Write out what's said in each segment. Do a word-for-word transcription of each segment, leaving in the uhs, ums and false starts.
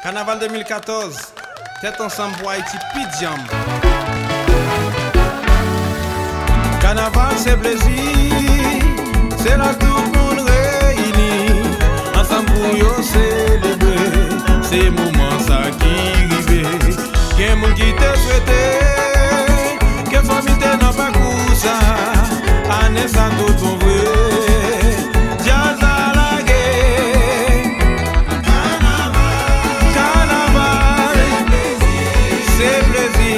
Kanaval de mil katòz, tèt ansanm pou Ayiti pi djanm. Kanaval se plezi, se la tout moun reyini ansanm pou yo selebre. Se moman sa ki rive. Gen moun ki te swete ke fanmi te nan pakou sa. Ane sa tout bon vre. Djaz la lage. Kanaval, se plezi.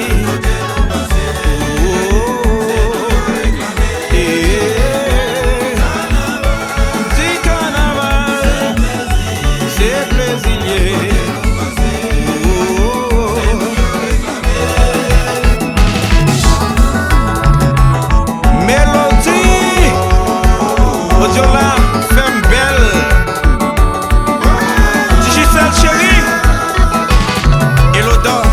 Oh, oh, oh, oh. Eh, di kanaval, se plezi l ye. Oh, oh, oh. Melody, odyo la fè m bèl. Digicel cheri, Elodor,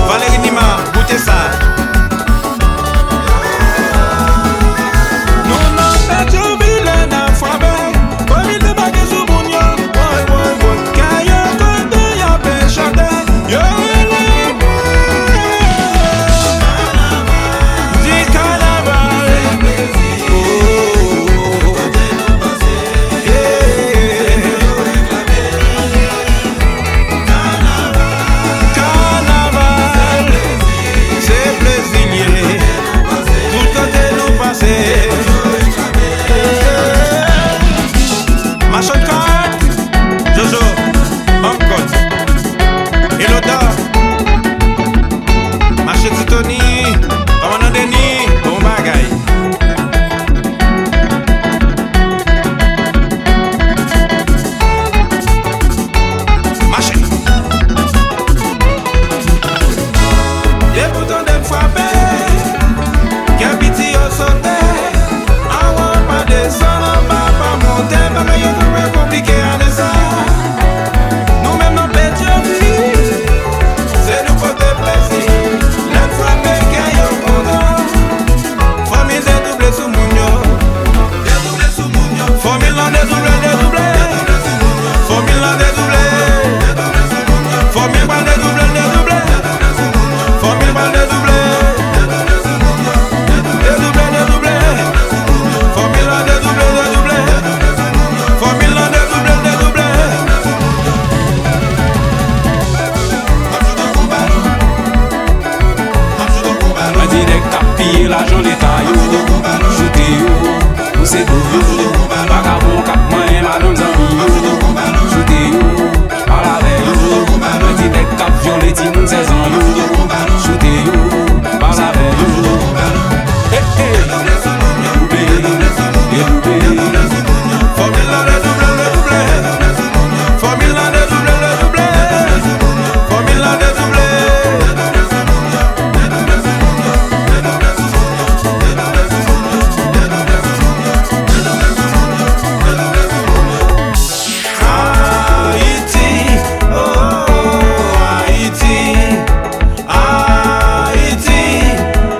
Valery Nima, goute sa. Nou nan Petyonvil, n ap frape. Fanmi debake sou moun yo. Woy, woy, woy. Kè yo kontan, y ap chante. Yo rele mwen. Di kanaval. Oh, oh, oh, oh. Kanaval, se plezi l ye. Tout kote nou pase. Machann kòd, Jojo, banm kòd. Elodor, mache Ti Tony, kòmandan Deni, bon bagay. Mache. Depi w tande m frape, kè piti yo sote. Awo pa desann anba, pa monte, bagay yo twò konplike ane sa. Nou menm nan Petyonvil, se nou pote plezi. Lè n frape, kè yo kontan. Fanmi l dedouble sou moun yo. Fòmil lan dedouble, dedouble. Fòmil lan dedouble. Fòmil pral dedouble, dedouble. Fòmil pral dedouble. Dedouble, dedouble. Fòmil lan dedouble, dedouble. Fòmil lan dedouble, dedouble. Mwen di nèg k ap piye lajan leta yo, choute yo, pouse do yo. Vagabon k ap manyen madanm zanmi yo, choute yo, pale avè yo. Mwen di nèg k ap vyole timoun sèz an yo, choute yo, pale avè yo. Hey, hey. Dedouble, dedouble. Fòmil lan dedouble, dedouble. Fòmil lan dedouble, dedouble. Fòmil lan dedouble. Ayiti, oh, Ayiti. Ayiti,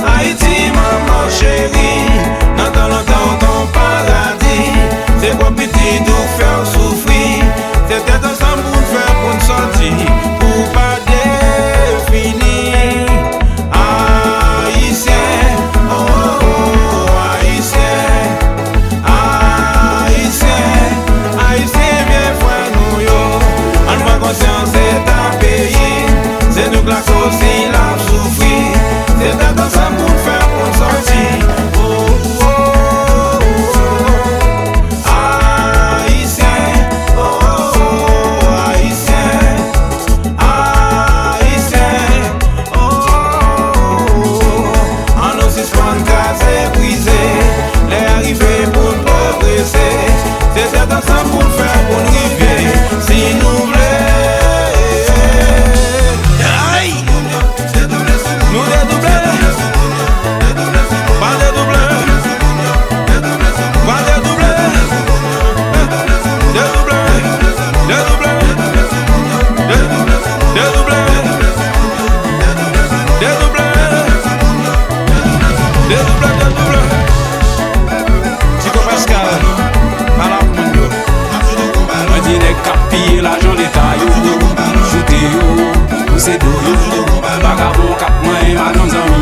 Ayiti, manman cheri, nan tan lontan w t on paradi. Se pwòp pitit ou k fè w soufri. Se tèt ansanm pou n fè pou n sòti, pou w pa defini. Ayisyen, oh, oh, oh, Ayisyen. Ayisyen, Ayisyen byen frè nou yo, ann pran konsyans eta peyi. Se nou k lakòz si l ap soufri. Se tèt ansanm pou n fè pou n sòti. Oh, oh, oh, oh. Ayisyen, oh, oh, oh, Ayisyen. Ayisyen, oh, oh, oh, oh. Ann nou sispann kraze brize. Lè a rive pou n pwogrese. Se tèt ansanm pou n fè pou n rive. Si nou vle. Ay! Nou dedouble. Pa dedouble. Pa dedouble. Dedouble. Dedouble. Dedouble. Dedouble. Dedouble, dedouble. Tito Pascal, pale ak moun yo. Mwen di nèg Ajan leta yo, choute yo, pouse do yo. Vagabon k ap manyen madanm zanmi